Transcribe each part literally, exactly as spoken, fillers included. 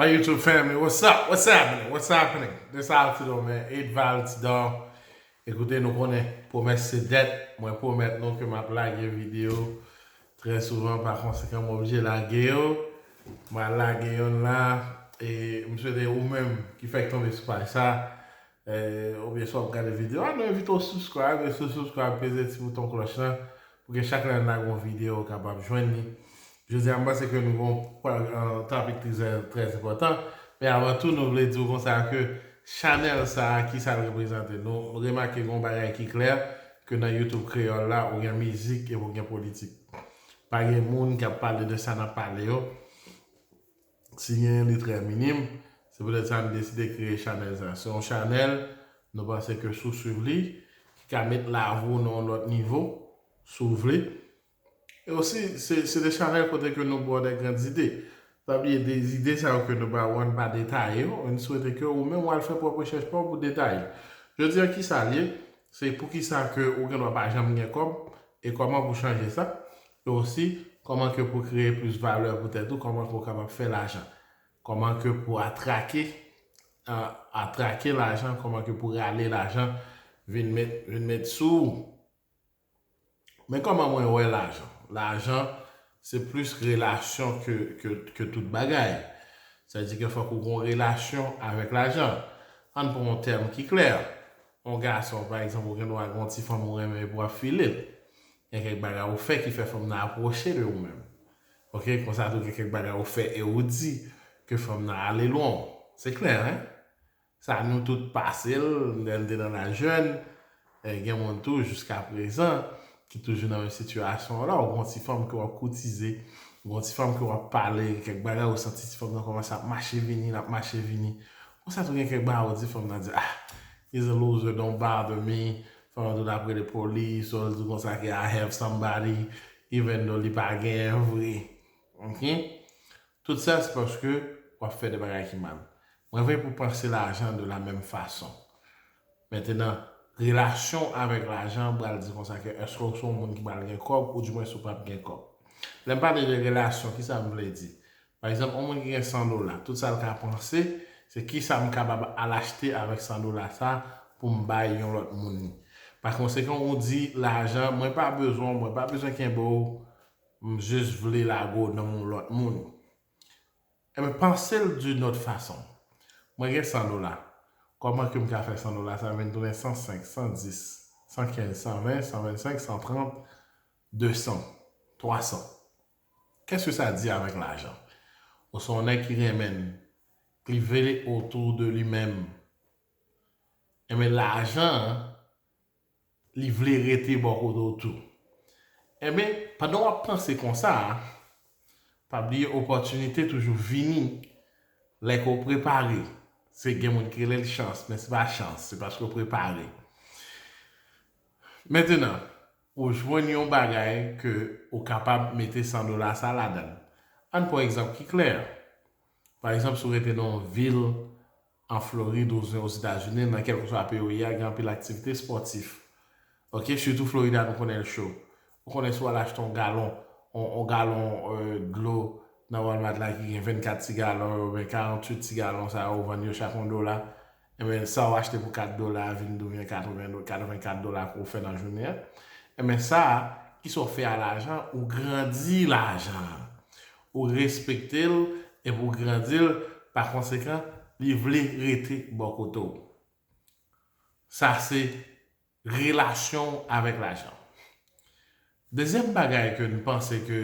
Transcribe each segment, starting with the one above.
My YouTube family, what's up? What's happening? What's happening? This out to them, man. Eight Val Tidor. Ekoute, nou konnen pwomès se dèt. Mwen pwomèt nou ke m ap lage videyo trè souvan, pa konsekan, m oblije lage yo. M al lage yonn la, e m swete ou menm ki fèk tonbe sou paj sa, e, oubyen si w ap gade videyo a, nou envite w subscribe, e si w subscribe, peze ti bouton klòch lan, pou ke chak lè n lage yon videyo, ou kapab jwenn li. Jodi a, m panse ke nou gen yon topik trè, trè enpòtan, men avan tou, nou vle di w konsa ke chanèl sa a, ki sa l reprezante? Nou remake gen yon bagay ki klè, ke nan YouTube kreyòl la, ou gen mizik epi ou gen politik. Pa gen moun k ap pale de sa n ap pale yo. Si genyen, li trè minim. Se poutèt sa n deside kreye chanèl sa. Se yon chanèl, nou panse ke si w swiv li, ki ka met lavi w nan yon lòt nivo, si w vle. E osi, se, se de chanèl kote ke nou ba w de gran ide. Pa bliye, de ide sa yo ke nou ba w, ann pa detaye yo. N swete ke ou menm w al fè pwòp rechèch pa w pou detaye. Jodi a, ki sa l ye? Se poukisa ke ou gen dwa pa janm gen kòb, e kòman pou chanje sa? E osi, kòman ke pou kreye plis valè pou tèt ou, kòman ke ou kapab fè lajan? Kòman ke pou atrake, a, atrake lajan, kòman ke pou rale lajan, vin met, vin met sou ou? Men kòman mwen wè lajan? Lajan, se plis relasyon ke, ke, ke tout bagay. Sa vle di ke fòk ou gen yon relasyon avèk lajan. Ann pran yon tèm ki klè. Yon gason, pa egzanp, ou gen dwa gen yon ti fanm ou renmen epi w ap file l. Gen kèk bagay ou fè ki fè fanm nan apwoche de ou menm. Oke, konsa tou gen kèk bagay ou fè e ou di ke fanm nan ale lwen w. Se klè, en? Sa nou tout pase l, lè n te nan laj jèn, e gen moun tou jiska prezan ki toujou nan menm sitiyasyon an la, ou gen yon ti fanm ke w ap koutize, ou gen yon ti fanm ke w ap pale, kèk bagay ou santi ti fanm nan kòmanse ap mache vini, l ap mache vini. Konsa tou gen kèk bagay ou di fanm nan di, ah, he's a loser, don't bother me. Fanm nan tout ap rele polis, ou l di konsa ke I have somebody, even though li pa genyen vre. Oke? Tout sa se paske w ap fè de bagay ki mal. Mwen vle pou w panse lajan de la menm fason. Mentenan, relasyon avèk lajan pral di konsa ke èske w se yon moun ki pral gen kòb oudimwens ou p ap gen kòb. Lè m pale de relasyon, ki sa m vle di? Pa egzanp, yon moun ki gen san dola, tout sa l ka panse, se ki sa m kapab al achte avèk san dola sa pou m bay yon lòt moun li. Pa konsekan, ou di lajan, mwen pa bezwen w, mwen pa bezwen kenbe w, m jis vle lage w nan yon lòt moun. Enben, panse l d'une autre façon. Mwen gen san dola. Kòman ke m ka fè san dola sa vin tounen san senk, san dis, san kenz, san ven, san vennsenk, san trant, de san, twa san? Qu'est-ce que ça dit avec l'argent? Ou se yon nèg ki renmen l, ki vle otou de li menm. Enben, lajan an, li vle rete bò kote w tou. Enben, pandan w ap panse konsa a, pa bliye opòtinite toujou vini lè ke w prepare. Se gen moun ki rele l chans, men se pa chans, se paske w prepare. Mentenan, ou jwenn yon bagay ke ou kapab mete san dola sa ladan l. Ann pran egzanp ki klè. Pa egzanp, si w rete nan yon vil an Florid oubyen Ozetazini, nan kèlkeswa peyi w ye a, gen anpil aktivite espòtif. Oke, sitou Florida, nou konnen l cho. Ou konnen si w al achte yon galon, yon, yon galon, e, dlo nan Walmart la ki gen vennkat ti galon yo, oubyen karanntuit ti galon sa yo, ou vann yo chak yon dola. Enben, sa w achte pou kat dola a vin tounen katreven do-, katrevennkat dola ke w fè nan jounen an. Enben, sa a, kisa w fè a lajan? Ou grandi lajan an. Ou respekte l epi w grandi l, pa konsekan, li vle rete bò kote w. Sa se relasyon w avèk lajan. Dezyèm bagay ke n panse ke,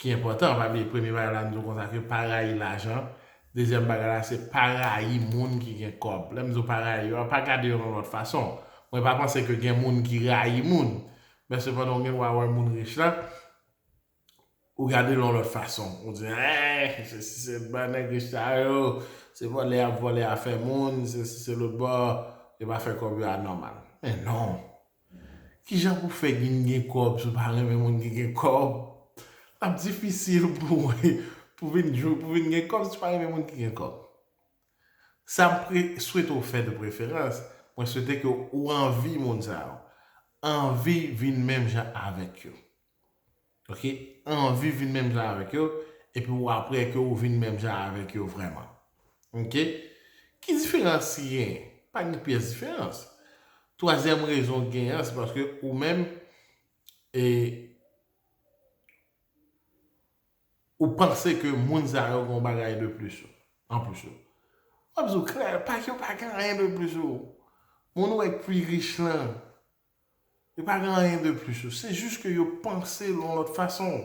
ki enpòtan, pa bliye premye bagay la, n di w konsa ke pa rayi lajan. Dezyèm bagay la, se pa rayi moun ki gen kòb. Lè m di w pa rayi yo, pa gade yo yon lòt fason. Mwen pa panse ke gen moun ki rayi moun. Men sepandan, w gen dwa wè moun rich la, ou gade l yon lòt fason. Ou di, eh, se si se bò nèg rich sa yo, se vòlè y ap vòlè afè moun, se si se lòt bò, yo pa fè kòb yo anòmal. Men non. Kijan pou fè vin gen kòb si w pa renmen moun ki gen kòb? L ap difisil pou, pou vin jou, pou vin gen kòb si w pa renmen moun ki gen kòb. Sa m pre-, swete w fè de preferans, mwen swete ke ou anvi moun sa yo. Anvi vin menm jan avèk yo. Oke? Anvi vin menm jan avèk yo, epi w apre ke ou vin menm jan avèk yo vrèman. Ok? Ki diferans ki gen? Pa gen pyès diferans. Twazyèm rezon ki gen an, se paske ou menm, e, ou panse ke moun sa yo gen yon bagay de plis, anplis yo. M ap di w klè, pa ke yo pa gen anyen de plis yo. Moun ou wè k pi rich lan, yo pa gen anyen de plis yo. Se jis ke yo panse yon lòt fason.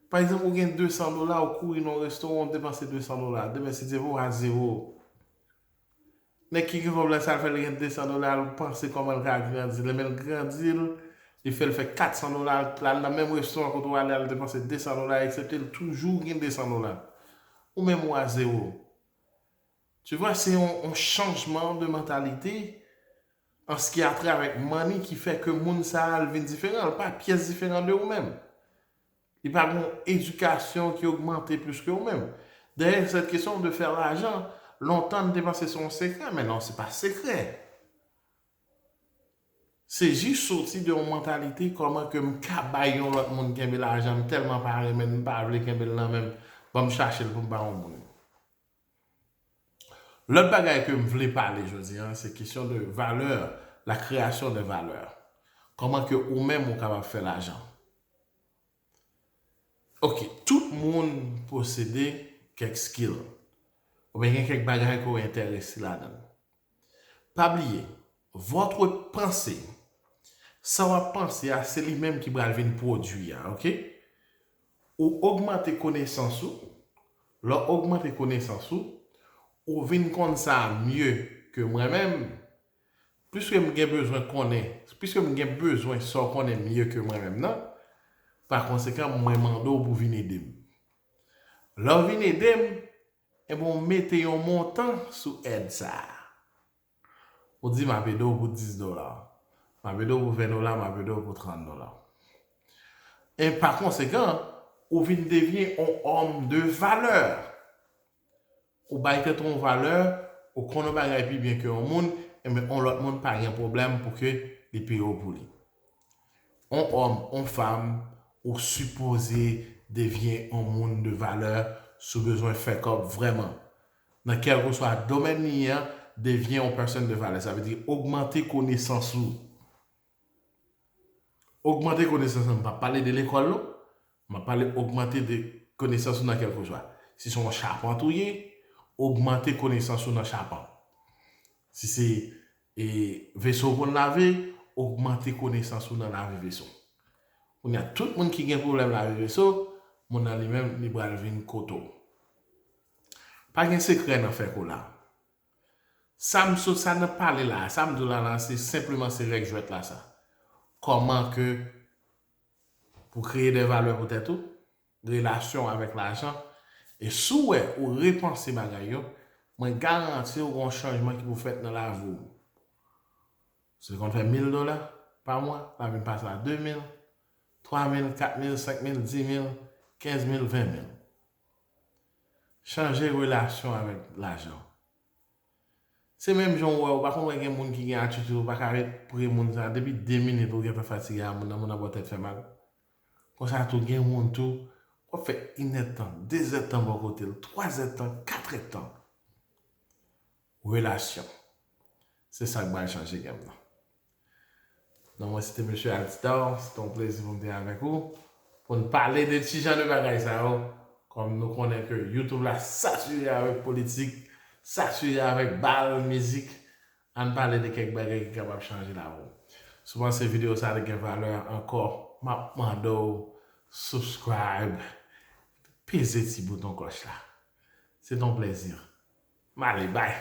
Pa egzanp, ou gen de san dola, ou kouri nan yon restoran, ou depanse de san dola. Demen, si Dye vle, w a zewo. Nèg ki gen kòb la, sa l fè l gen de san dola, l panse kòman l ka grandi. Lè men l grandi l, li fè l fè kat san dola, l al nan menm restoran kote w ale, al depanse de san dola, eksepte l toujou gen de san dola. Ou menm ou a zewo. Tu vois, se yon, yon chanjman de mentalité an ce qui a trait avec money ki fè ke moun sa a l vin diferan, l pa pyès diferan de ou menm. Li pa gen yon edikasyon ki ogmante plis ke ou menm. Dèyè cette question de faire l'argent, lontan n te panse se yon sekrè, men non, se pa sekrè. Se jis soti de yon mantalite kòman ke m ka bay yon lòt moun kenbe lajan, m tèlman pa renmen l, m pa vle kenbe l nan men m, ban m chache l pou m ba yon moun. Lòt bagay ke m vle pale jodi a, se kesyon de valè, la création de valeur. Kòman ke ou menm ou kapab fè lajan? Ok, tout moun posede kèk skill. Oubyen gen kèk bagay ke w enterese ladan l. Pa bliye, votre pensée, sa w ap panse a, se li menm ki pral vin pwodui a, ok? Ou ogmante konesans ou, lè w ogmante konesans ou, ou vin konn sa mye ke mwen menm, piske m gen bezwen konnen, piske m gen bezwen sa w konnen mye ke mwen menm nan, pa konsekan, mwen mande w pou vin ede m. Lè w vin ede m, ebyen, w mete yon montan sou èd sa a. Ou di, "M ap ede w pou dis dola. M ap ede w pou ven dola, m ap ede w pou trant dola." E pa konsekan, ou vin devyen yon òm de valè. Ou bay tèt ou yon valè, ou konn yon bagay pi byen ke yon moun, enben, yon lòt moun pa gen pwoblèm pou ke li peye w pou li. Yon òm, yon fanm, ou sipoze devyen yon moun de valè si w bezwen fè kòb vrèman. Nan kèlkeswa domèn li ye a, devyen yon pèsonn de valè. Sa vle di ogmante konesans ou. Ogmante konesans ou, m p ap pale de lekòl, non. M ap pale ogmante de konesans ou nan kèlkeswa. Si se yon chapant ou ye, ogmante konesans ou nan chapant. Si se, e, veso w konn lave, ogmante konesans ou nan lave veso. Kounye a, tout moun ki gen pwoblèm lave veso, moun nan li menm, li pral vin kote w. Pa gen sekrè nan fè kola. Sa m sot, sa n ap pale la, sa m di w la, la, se senpleman se règ jwèt la, sa. Kòman ke pou kreye de valè pou tèt ou, relasyon avèk lajan, e si w wè ou repanse bagay yo, mwen garanti w gen yon chanjman ki pou fèt nan lavi w. Si w konn fè mil dola pa mwa, l a vin pase a de mil, twa mil, kat mil, senk mil, dis mil, kenz mil, ven mil. Chanje relasyon avèk lajan. Se menm jan w wè, ou pa konn wè gen moun ki gen atitid, ou pa ka ret pre moun sa, depi de minit ou gentan fatige a moun nan, moun nan ba w tèt fè mal. Konsa tou, gen moun tou, w ap fè inèdtan, dezèdtan bò kote l, twazèdtan, katrèdtan. Relasyon. Se sa k pral chanje game nan. Non, mwen se te Mesye Altistar, se te yon plezi pou m te avèk ou, pou n pale de ti jan de bagay sa yo. Kòm nou konnen ke YouTube la satire avèk politik, satire avèk bal, mizik, ann pale de kèk bagay ki kapab chanje lavi w. Si w panse videyo sa te gen valè ankò, m ap mande w subscribe, peze ti bouton klòch la. Se te yon plezi. M ale, bye.